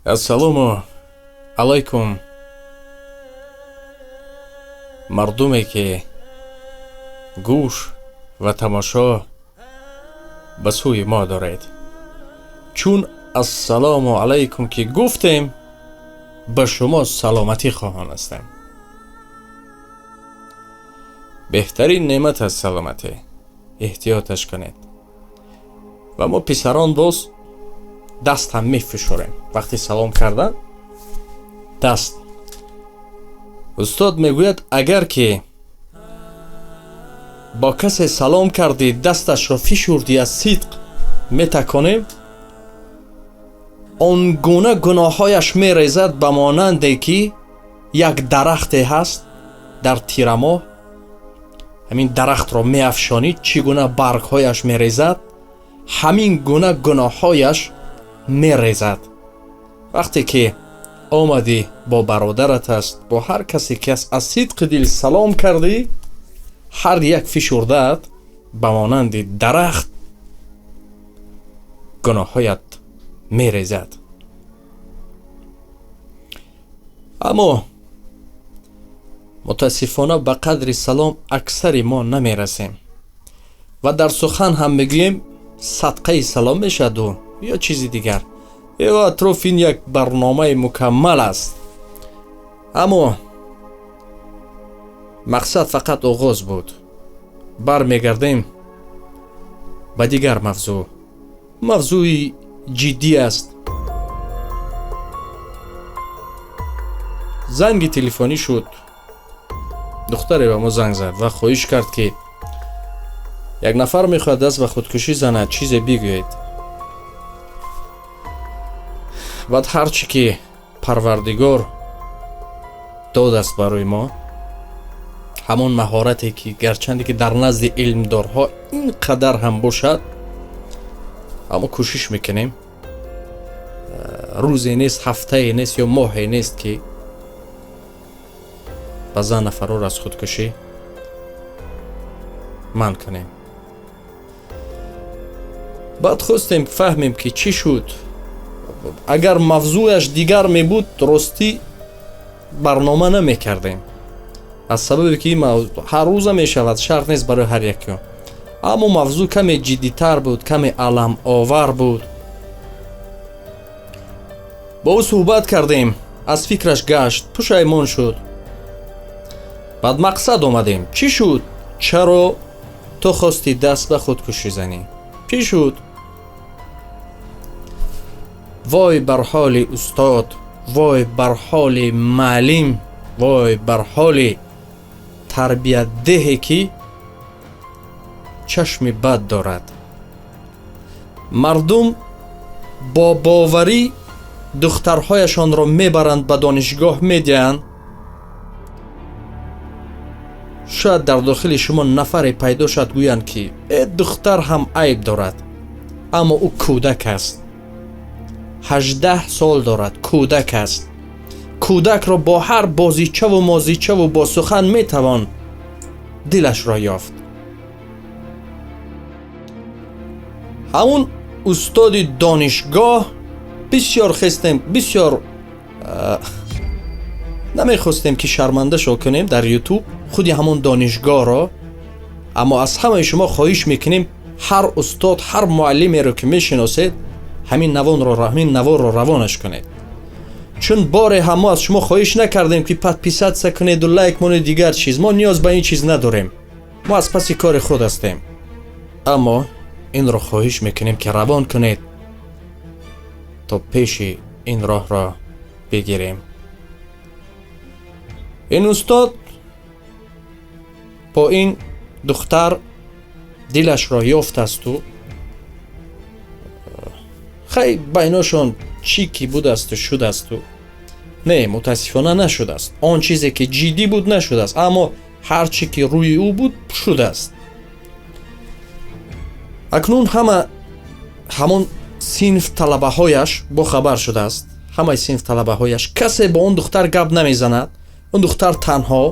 Ассалому алайкум, мардуме ки гӯш ва тамошо ба сӯи мо доред. Чун ассалому алайкум ки гуфтем, ба шумо саломатӣ хоҳон ҳастем. Беҳтарин неъмат аст саломатӣ, эҳтиёташ кунед. Ва мо писарон боз даст ҳам мефишорем вақти салом кардан даст. Устод мегӯяд, агар ки бо касе салом кардӣ, дасташро фишурдӣ, аз сидқ метаконем, он гуна гуноҳҳояш мерезад, ба монанде ки як дарахте ҳаст дар тирамоҳ, ҳамин дарахтро меафшонӣ, чӣ гуна баргҳояш мерезад, ҳамин гуна гуноҳҳояш мерезад. Вақте ки омадӣ бо бародарат аст, бо ҳар касе ки аст, аз сидқи дил салом кардӣ, ҳар як фишурдаат ба монанди дарахт гуноҳҳоят мерезад. Аммо мутаассифона ба қадри салом аксари мо намерасем ва дар сухан ҳам мегӯем садқаи салом мешавад ӯ ё чизи дигар. Ё атроф ин як барномаи мукаммал аст. Аммо мақсад фақат оғоз буд. Бармегардем ба дигар мавзӯъ. Мавзӯи ҷиддӣ аст. Занги телефонӣ шуд. Духтаре ба мо занг зад ва хоҳиш кард, ки як нафар мехоҳад даст ба худкушӣ занад, чизе бигӯед. Баъд ҳарчи ки Парвардигор додааст барои мо, ҳамон маҳорате ки гарчанде ки дар назди илмдорҳо ин қадар ҳам бошад, аммо кӯшиш мекунем. Рӯзе нест, ҳафтае нест ё моҳе нест, ки баъзан нафарро аз худкушӣ манъ кунем. Баъд хостем фаҳмем, ки чӣ шуд. Агар мавзӯяш дигар мебуд, ростӣ барнома намекардем. Аз сабабе ки ин ҳар рӯза мешавад, шарт нест барои ҳар якё. Аммо мавзӯъ каме ҷиддитар буд, каме аламовар буд. Бо ӯ суҳбат кардем, аз фикраш гашт, пушаймон шуд. Баъд мақсад омадем. Чӣ шуд? Чаро ту хости даст ба худкушӣ занӣ? Чӣ шуд? Вой бар ҳоли устод, вой бар ҳоли маълим, вой бар ҳоли тарбиятдеҳе ки чашми бад дорад. Мардум бо боварӣ духтарҳояшонро мебаранд, ба донишгоҳ медиҳанд. Шояд дар дохили шумо нафаре пайдо шуд, гӯянд ки духтар ҳам айб дорад, аммо ӯ кӯдак аст. 18 сол дорад, кӯдак аст. Кӯдакро бо ҳар бозичаву мозичаву бо сухан метавон дилашро ёфт. Ҳамун устоди донишгоҳ бисёр хестем, бисёр, намехостем ки шарманда шо кунем дар YouTube худи ҳамон донишгоҳро, аммо аз ҳамаи шумо хоҳиш мекунем, ҳар устод, ҳар муаллимеро ки мешиносед, ҳамин наворро равонаш кунед. Чун боре ҳам мо аз шумо хоҳиш накардем ки подписатсия кунеду лайк монед, дигар чиз. Мо ниёз ба ин чиз надорем. Мо аз паси кори худ ҳастем. Аммо инро хоҳиш мекунем ки равон кунед то пеши ин роҳро бигирем. Ин устод бо ин духтар дилашро ёфтасту хай байношон чӣ ки будасту шудасту. Не, мутаассифона нашудааст. Он чизе ки ҷиддӣ буд нашудааст, аммо ҳар чӣ ки рӯи ӯ буд шудааст. Акнун ҳама ҳамон синф талабаҳояш бохабар шудааст. Ҳамаи синф талабаҳояш касе бо он духтар гап намезанад. Он духтар танҳо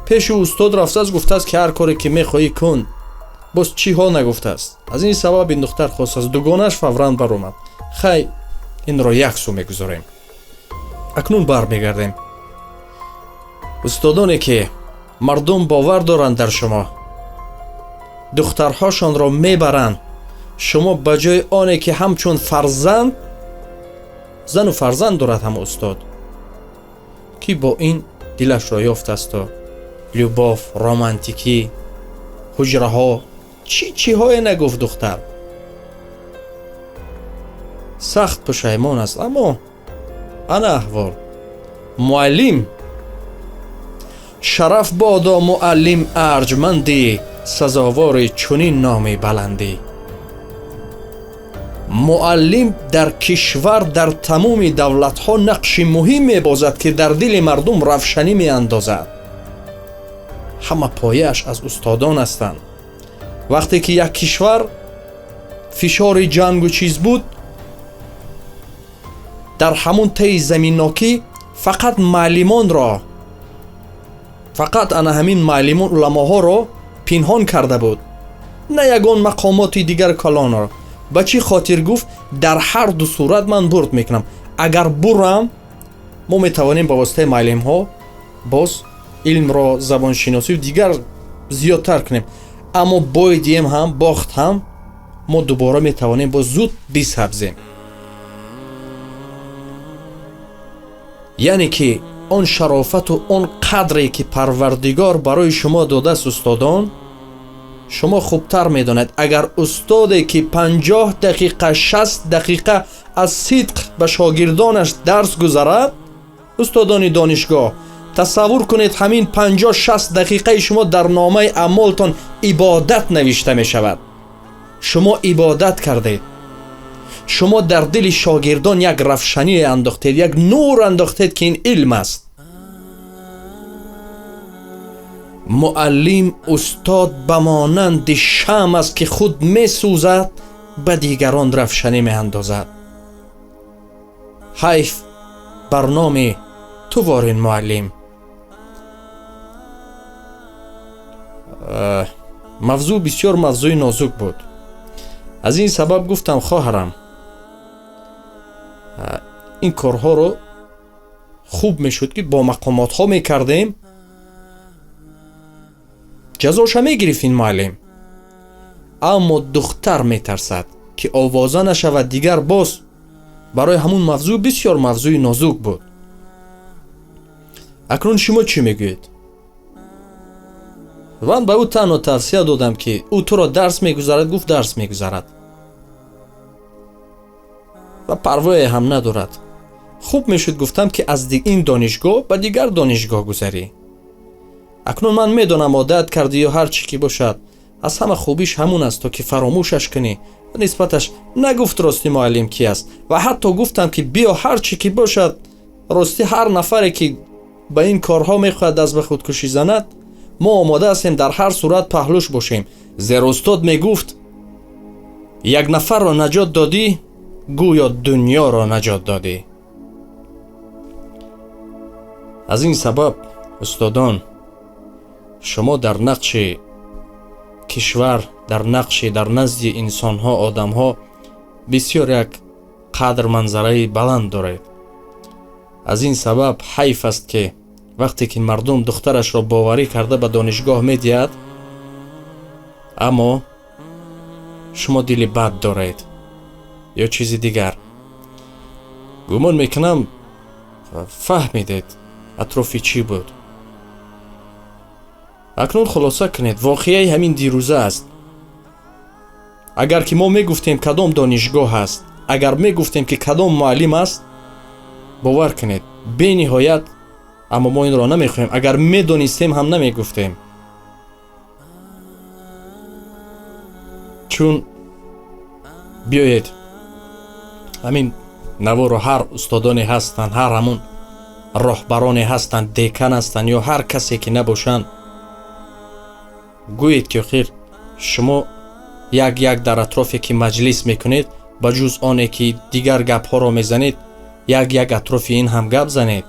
пеши устод рафтааст, гуфтааст ки ҳар коре ки мехоҳӣ кун. Боз чиҳо нагуфтааст. Аз ин сабаб ин духтар хостааст. Дугонаш фавран баромад. Хай, инро як су мегузорем. Акнун бармегардем. Устодоне ки мардум бовар доранд дар шумо, духтарҳошонро мебаранд, шумо ба ҷои оне ки ҳамчун фарзанд, зану фарзанд дорад ҳам устод, ки бо ин дилашро ёфтасту любовь, романтикӣ, ҳуҷраҳо, чӣ чиҳое нагуфт духтар. Сахт пушаймон аст, аммо ана аҳвол. Муаллим шараф бодо, муаллим арҷмандӣ, сазовори чунин номи баландӣ. Муаллим дар кишвар, дар тамоми давлатҳо нақши муҳим мебозад, ки дар дили мардум равшанӣ меандозад. Ҳама пояаш аз устодон ҳастанд. Вақте ки як кишвар фишори ҷангу чиз буд, дар ҳамун таи заминнокӣ фақат муаллимонро, фақат ана ҳамин муаллимон, уламоҳоро пинҳон карда буд, на ягон мақомоти дигар калонро. Ба чӣ хотир гуфт? Дар ҳар ду сурат ман бурд мекунам. Агар бурам, мо метавонем ба воситаи муаллимҳо боз илмро, забоншиносию дигар зиёдтар кунем, аммо бойдием ҳам, бохт ҳам, мо дубора метавонем боз зуд бисабзем. Яъне ки он шарофату он қадре ки Парвардигор барои шумо додааст, устодон, шумо хубтар медонед. Агар устоде ки 50 дақиқа, 60 дақиқа аз сидқ ба шогирдонаш дарс гузарад, устодони донишгоҳ, тасаввур кунед, ҳамин 50-60 дақиқаи шумо дар номаи аъмолтон ибодат навишта мешавад. Шумо ибодат кардед, шумо дар дили шогирдон як равшанӣ андохтед, як нур андохтед, ки ин илм аст. Муаллим, устод ба монанди шам аст, ки худ месӯзад, ба дигарон равшанӣ меандозад. Ҳайф бар номи ту, ворин муаллим. Мавзӯъ бисёр мавзӯи нозук буд. Аз ин сабаб гуфтам, хоҳарам, ин корҳоро хуб мешуд, ки бо мақомотҳо мекардем, ҷазоша мегирифт ин муаллим. Аммо духтар метарсад, ки овоза нашавад дигар боз. Барои ҳамун мавзӯъ бисёр мавзӯи нозук буд. Акнун шумо чӣ мегӯед? Ман ба ӯ танҳо тавсия додам, ки ӯ туро дарс мегузарад, гуфт дарс мегузарад ва парвое ҳам надорад. Хуб мешуд, гуфтам, ки аз ин донишгоҳ ба дигар донишгоҳ гузарӣ. Акнун ман медонам, одат кардӣ ё ҳар чӣ ки бошад, аз ҳама хубиш ҳамун аст, то ки фаромӯшаш кунӣ. Нисбаташ нагуфт рости муаллим ки аст, ва ҳатто гуфтам, ки биё, ҳар чӣ ки бошад, рости ҳар нафаре ки ба ин корҳо мехоҳад даст ба худкушӣ занад, мо омода ҳастем дар ҳар сурат паҳлӯш бошем. Зеро устод мегуфт, як нафарро наҷот додӣ, гӯё дунёро наҷот додӣ. Аз ин сабаб, устодон, шумо дар нақши кишвар, дар нақши дар назди инсонҳо, одамҳо бисёр як қадр манзараи баланд доред. Аз ин сабаб ҳайф аст, ки вақте ки мардум духтарашро боварӣ карда ба донишгоҳ медиҳад, аммо шумо дили бад доред ё чизи дигар. Гумон мекунам, фаҳмидед атрофи чӣ буд. Акнун хулоса кунед, воқеаи ҳамин дирӯза аст. Агар ки мо мегуфтем кадом донишгоҳ аст, агар мегуфтем ки кадом муаллим аст, бовар кунед, бениҳоят, аммо мо инро намехоҳем. Агар медонистем ҳам намегуфтем, чун биёед ҳамин наворо ҳар устодоне ҳастанд, ҳар ҳамун роҳбароне ҳастанд, декан ҳастанд ё ҳар касе ки набошанд, гӯед ки охир шумо як як дар атрофе ки маҷлис мекунед, ба ҷуз оне ки дигар гапҳоро мезанед, як як атрофи ин ҳам гап занед.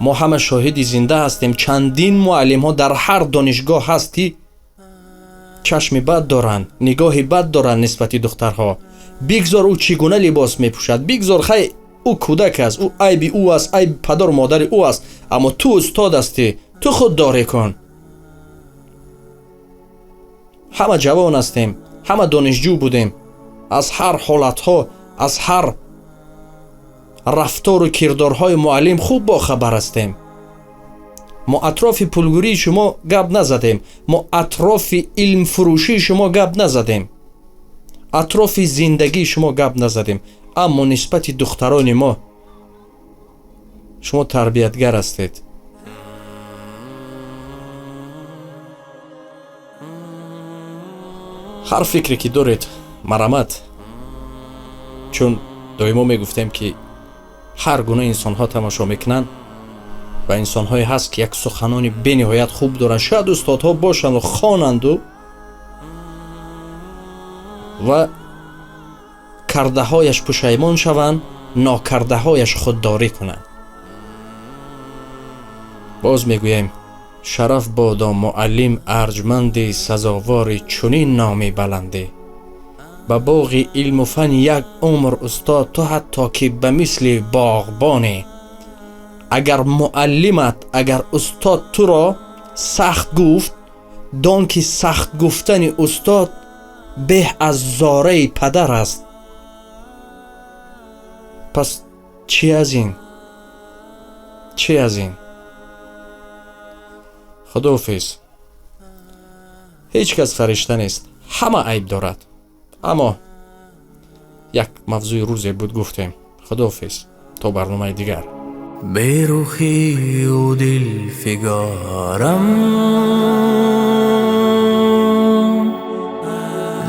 Мо ҳама шоҳиди зинда ҳастем, чандин муаллимҳо дар ҳар донишгоҳ ҳаст, ки чашми бад доранд, нигоҳи бад доранд нисбати духтарҳо. Бигзор ӯ чӣ гуна либос мепӯшад, бигзор хай Ӯ кӯдак аст, ӯ айби ӯ аст, айби падару модари ӯ аст, аммо ту устод ҳастӣ, ту худдорӣ кун. Ҳама ҷавон ҳастем, ҳама донишҷӯ будем, аз ҳар ҳолатҳо, аз ҳар рафтору кирдорҳои муаллим хуб бохабар ҳастем. Мо атрофи пулгирии шумо гап назадем, мо атрофи илмфурӯшии шумо гап назадем, атрофи зиндагии шумо гап назадем, аммо нисбати духтарони мо шумо тарбиятгар ҳастед. Ҳар фикре ки доред, марамат, чун доимо мегуфтем ки ҳар гуна инсонҳо тамошо мекунанд ва инсонҳое ҳаст ки як суханони бениҳоят хуб доранд, шояд устодҳо бошанду хонанду ва кардаҳояш пушаймон шаванд, нокардаҳояш худдорӣ кунанд. Боз мегӯем, шараф бодо муаллим арҷманди, сазовори чунин номи баландӣ. Ба боғи илму фан як умр устод, ту ҳатто ки ба мисли боғбонӣ. Агар муаллимат, агар устод туро сахт гуфт, дон ки сахт гуфтани устод беҳ аз зораи падар аст. Пас чӣ аз ин? Чӣ аз ин? Худоҳофиз. Ҳеҷ кас фаришта нест, ҳама айб дорад. Аммо як мавзӯи рӯзе буд, гуфтем. Худоҳофиз, то барномаи дигар. Берухию дилфигарам,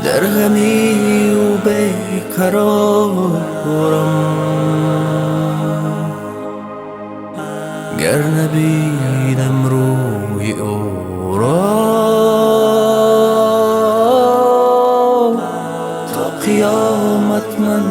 дар ғамию беқарорам, гар набинам рӯи ӯро, то қиёмат ман